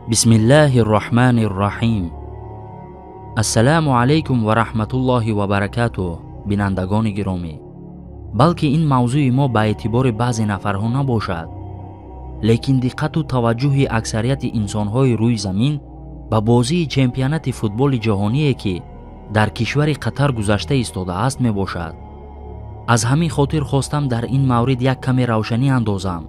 Бисмиллаҳир Роҳманир Роҳим. Ассалому алайкум ва раҳматуллоҳи ва баракатуҳ. Бинандагони гиромӣ, балки ин мавзӯи мо ба эътибори баъзе нафарҳо набошад, лекин диққату таваҷҷӯҳи аксарияти инсонҳои рӯи замин ба бозии чемпионати футболи ҷаҳоние, ки дар кишвари Қатар гузашта истодааст, мебошад. Аз ҳамин хотир хостам дар ин маврид як каме равшанӣ андозам.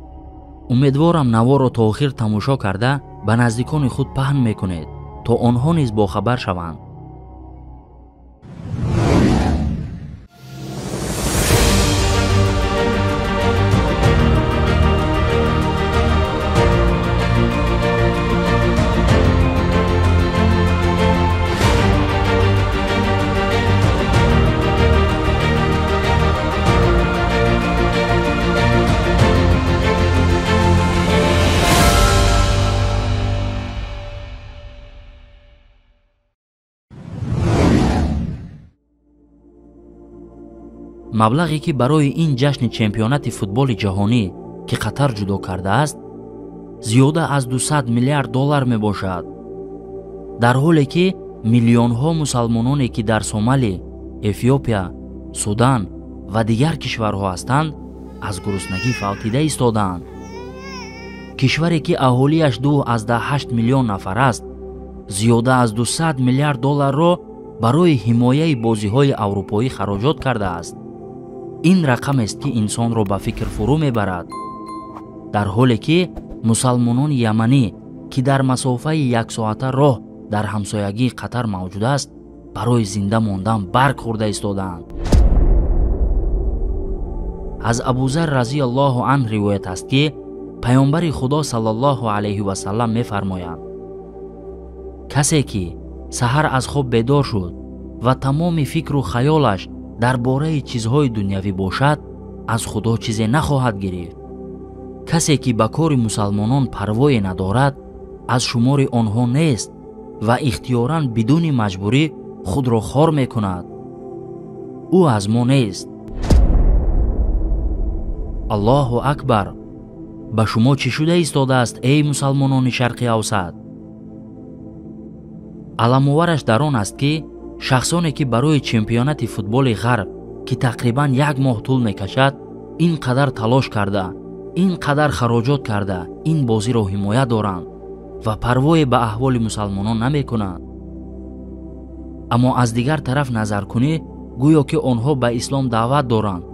Умедворам наворро то охир тамошо карда ба наздикони худ паҳн мекунед, то онҳо низ бохабар шаванд. Маблағе ки барои ин ҷашни чемпионати футболи ҷаҳонӣ, ки Қатар ҷудо кардааст, зиёда аз 200 миллиард доллар мебошад, дар ҳоле ки миллионҳо мусалмононе, ки дар Сомалӣ, Эфиопия, Судан ва дигар кишварҳо ҳастанд, аз гуруснагӣ фавтида истодаанд. Кишваре ки аҳолиаш 2,8 миллион нафар аст, зиёда аз 200 миллиард долларро барои ҳимояи бозиҳои аврупоӣ хароҷот кардааст. Ин рақамест, ки инсонро ба фикр фурӯ мебарад, дар ҳоле ки мусалмонони яманӣ, ки дар масофаи яксоата роҳ дар ҳамсоягии Қатар мавҷуд аст, барои зинда мондан барг хӯрда истодаанд. Аз Абузар разияллоҳу анҳ ривоят аст, ки паёмбари Худо саллаллоҳу алайҳи васаллам мефармоянд: касе ки саҳар аз хоб бедор шуд ва тамоми фикру хаёлаш дар бораи чизҳои дунявӣ бошад, аз Худо чизе нахоҳад гирифт. Касе ки ба кори мусалмонон парвое надорад, аз шумори онҳо нест ва ихтиёран бидуни маҷбурӣ худро хор мекунад. Ӯ аз мо нест. Аллоҳу акбар! Ба шумо чӣ шуда истодааст, эй мусалмонони Шарқи Авсат? Аламовараш дар он аст, ки шахсоне ки барои чемпионати футболи ғарб, ки тақрибан як моҳ тӯл мекашад, ин қадар талош карда, ин қадар хароҷот карда, ин бозиро ҳимоя доранд ва парвое ба аҳволи мусалмонон намекунанд. Аммо аз дигар тараф назар кунӣ, гӯё ки онҳо ба ислом даъват доранд,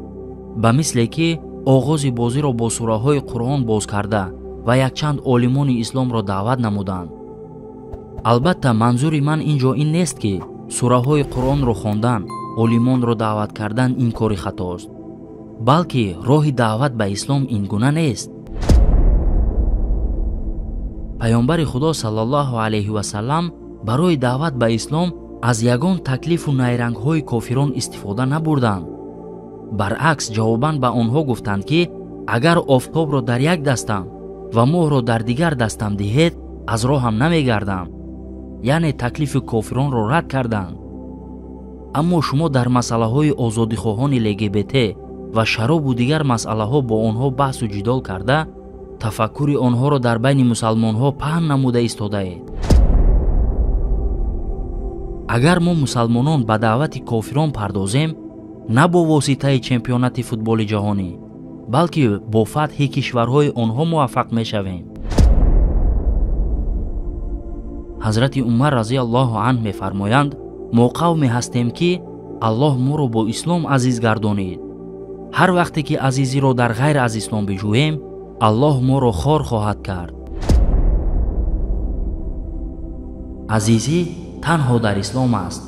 ба мисле ки оғози бозиро бо сураҳои Қуръон боз карда ва якчанд олимони исломро даъват намуданд. Албатта, манзури ман ин ҷо ин нест, ки сураҳои Қуръонро хондан, олимонро даъват кардан ин кори хатост, балки роҳи даъват ба ислом ин гуна нест. Паёмбари Худо саллаллоҳу алайҳи васаллам барои даъват ба ислом аз ягон таклифу найрангҳои кофирон истифода набурданд. Баръакс, ҷавобан ба онҳо гуфтанд, ки агар офтобро дар як дастам ва моҳро дар дигар дастам диҳед, аз роҳам намегардам. Яъне таклифи кофиронро рад карданд. Аммо шумо дар масъалаҳои озодихоҳони ЛГБТ ва шаробу дигар масъалаҳо бо онҳо баҳсу ҷидол карда, тафаккури онҳоро дар байни мусалмонҳо паҳн намуда истодаед. Агар мо мусалмонон ба даъвати кофирон пардозем, на бо воситаи чемпионати футболи ҷаҳонӣ, балки бо фатҳи кишварҳои онҳо муваффақ мешавем. Ҳазрати Умар разияллоҳу анҳ мефармоянд: мо қавме ҳастем, ки Аллоҳ моро бо ислом азиз гардонид. Ҳар вақте ки азизиро дар ғайр аз ислом биҷӯем, Аллоҳ моро хор хоҳад кард. Азизӣ танҳо дар ислом аст.